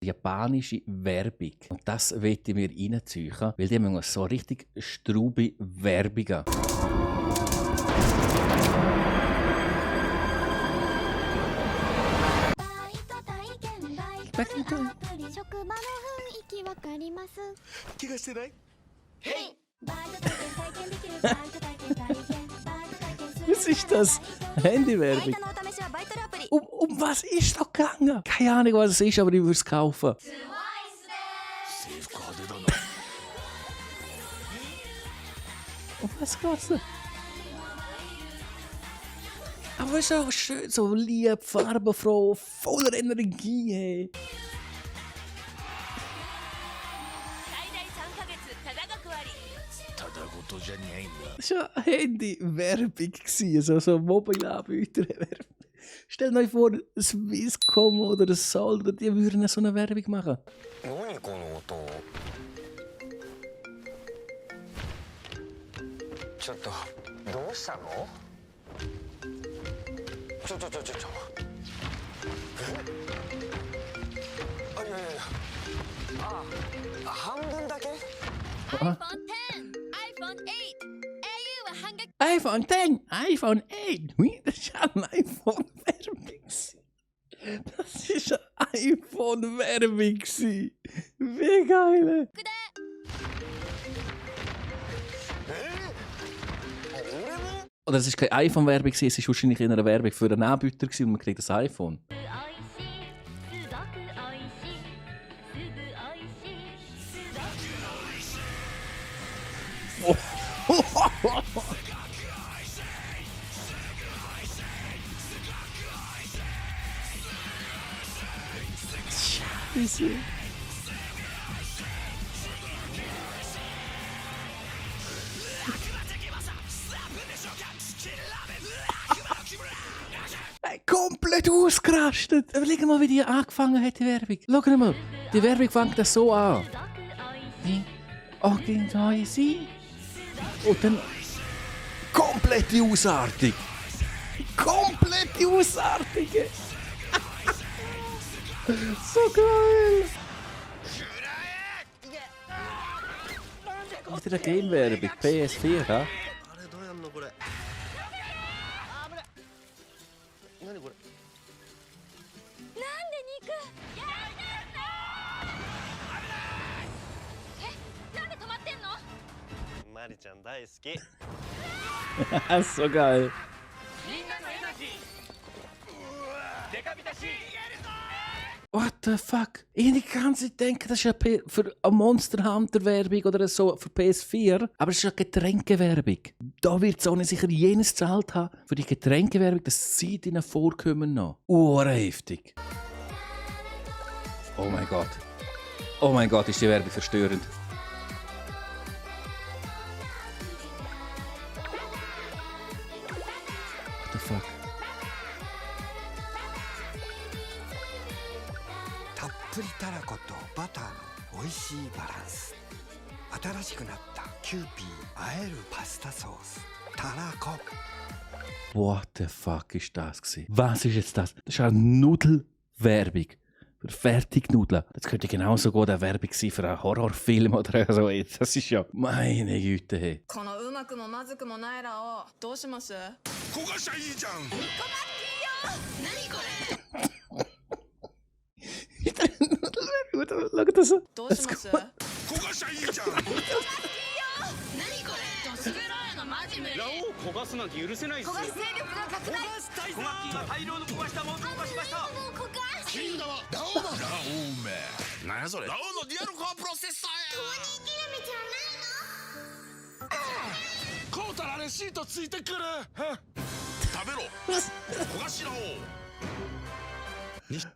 Japanische Werbung. Und das wollte ich mir reinziehen, weil die haben so richtig straube Werbungen. Was ist das? Handywerbung? Um was ist da gegangen? Keine Ahnung, was es ist, aber ich würde es kaufen. Um was geht's denn? Aber es ist auch schön, so lieb, farbenfroh, voller Energie. Hey. Das war eine Handy-Werbung, so Mobile-Anbieter-Werbung. Stellt euch vor, Swisscom oder Salt, die würden so eine Werbung machen. iPhone 10, iPhone 8. Das ist eine iPhone-Werbung. Das ist eine iPhone-Werbung. Wie geil. Oder es war keine iPhone-Werbung, es war wahrscheinlich in einer Werbung für einen Anbieter und man kriegt ein iPhone. Oh. Scheiße. Komplett ausgerastet. Überleg mal, wie die angefangen hat, die Werbung. Schau mal, die Werbung fängt das so an. Und dann komplette Ausartung. Komplette Ausartung. So geil. Wieder eine Game-Werbung, PS4, ha? So geil. What the fuck? Ich habe die ganze Zeit gedacht, das ist für eine Monster Hunter Werbung oder so für PS4. Aber es ist eine Getränkewerbung. Da wird Sony sicher jenes gezahlt haben für die Getränkewerbung. Das sieht ihnen vorkommen noch. Heftig. Oh mein Gott. Oh mein Gott, ist die Werbung verstörend. What the fuck? たっぷりたらことバターの美味しいバランス。新しくなったキューピーあえるパスタソースたらこ。What the fuck ist das gewesen? Was ist jetzt das? Das ist eine Nudelwerbung. Für Fertignudeln. Das könnte genauso gut eine Werbung sein für einen Horrorfilm oder so. Das ist ja meine Güte. Hey. Schau das an.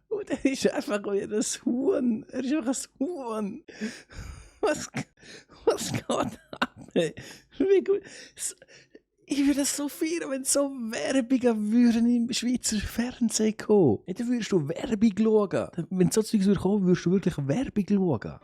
Und er ist einfach wieder ein Huhn. Er ist einfach ein Huhn. Was geht ab? Ich würde das so feiern, wenn so Werbungen würden im Schweizer Fernsehen kommen. Dann würdest du Werbung schauen. Wenn so Zeugs kommen, würdest du wirklich Werbung schauen.